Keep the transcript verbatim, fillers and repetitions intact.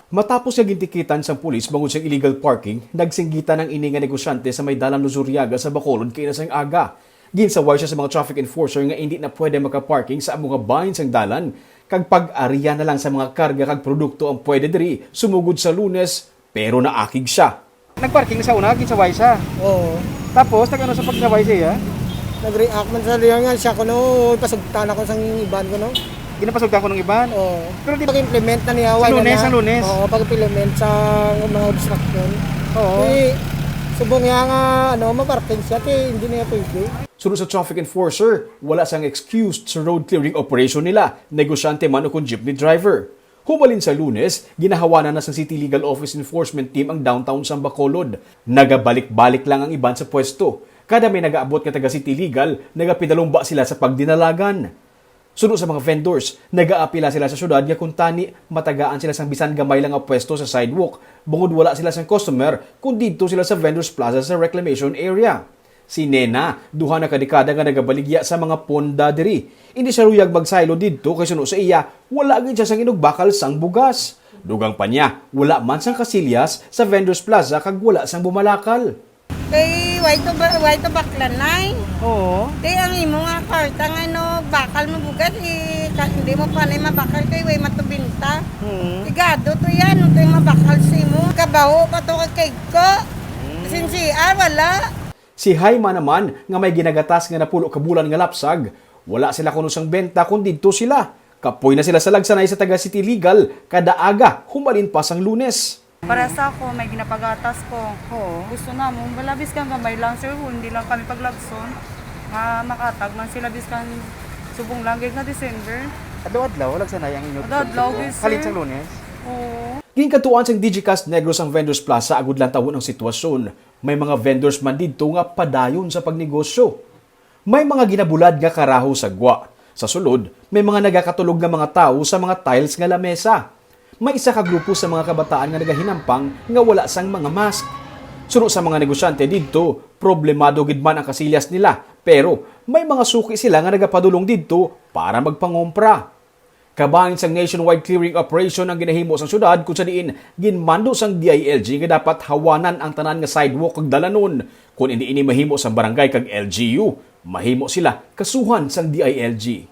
Matapos nga gintikitan sang pulis bangod sa illegal parking, nagsinggitan ang ini nga negosyante sa may Dalan Luzuriaga sa Bacolod kaina sang aga. Ginsaway siya sa mga traffic enforcer nga indi na pwede makaparking sa amo nga bahin sang dalan, kag pag-arian na lang sa mga karga kag produkto ang pwede diri sumugod sa Lunes, pero naakig siya. Nagparking sa una, ginsaway siya. Oo. Tapos, nag-ano sa pagsaway siya? Nag-react man sa liyan nga siya kuno, pasugtan ako sang iban kuno. Ginapasultan ko ng iban. Oo. Pero di ba pag-implement na niya, sa Lunes, na. Sa Lunes? Oo, pag-implement sa mga obstruction. Oo. Di, subong niya nga, ano, maparking siya, kay hindi niya pwede. Sunod sa traffic enforcer, wala sang excuse sa road clearing operation nila, negosyante man o kung jeepney driver. Hubalin sa Lunes, ginahawanan na sang City Legal Office Enforcement Team ang downtown sang Bacolod. Nagabalik-balik lang ang iban sa pwesto. Kada may nagaabot nga taga City Legal, nagapidalumba sila sa pagdinalagan. Suno sa mga vendors, nagaapila sila sa syudad nga kuntani matagaan sila sang bisan gamay lang nga pwesto sa sidewalk, bangod wala sila sang customer kon didto sila sa vendors plaza sa reclamation area. Si Nena, duha na ka dekada nga nagabaligya sa mga ponda diri. Hindi siya luyag magsaylo didto kay suno sa iya, wala gid siya sang inugbakal sang bugas. Dugang pa niya, wala man sang kasilyas sa vendors plaza kag wala sang bumalakal. Kay way to ba-, way to baklanay. Oo. Kay ang imo nga kwarta nga no bakal mo bugas, eh, ka-, hindi mo pa na mabakal kay way matubinta. Hmm. Igado to yan, ito yung mabakal sa imo. Kabaho pa to kay ko. Hmm. Sinsiar, wala. Si Haima naman, nga may ginagatas nga napulo ka bulan nga lapsag, wala sila kuno sang benta kun didto sila. Kapoy na sila sa lagsanay sa taga City Legal kada aga, humalin pa sang Lunes. Para sa ako, may ginapagatas ko. Oo. Gusto namo, malabis kang gamay lang, sir, kung hindi lang kami paglagson, nga makatag man sila biskan subong lang, gid nga December. Adlaw-adlaw, lagsanay ang inyo Adlaw-adlaw, pagtuo? Gid, sir. Halin sang Lunes? Oo. Ginkatuan sang Digicast Negros ang Vendors Plaza agud lantawon ang sitwasyon. May mga vendors man didto nga padayon sa pagnegosyo. May mga ginabulad nga karaho sa gwa. Sa sulod, may mga nagakatulog nga mga tawo sa mga tiles nga lamesa. May isa ka grupo sa mga kabataan nga nagahinampang nga wala sang mga mask. Suno sa mga negosyante didto, problemado gid man ang kasilyas nila, pero may mga suki sila nga nagapadulong didto para magpangompra. Kabahin sang nationwide clearing operation ang ginahimo sang syudad, kung sa diin ginmando sang D I L G nga dapat hawanan ang tanan nga sidewalk kag dalanon. Kon indi ini mahimo sang barangay kag L G U, mahimo sila kasuhan sang D I L G.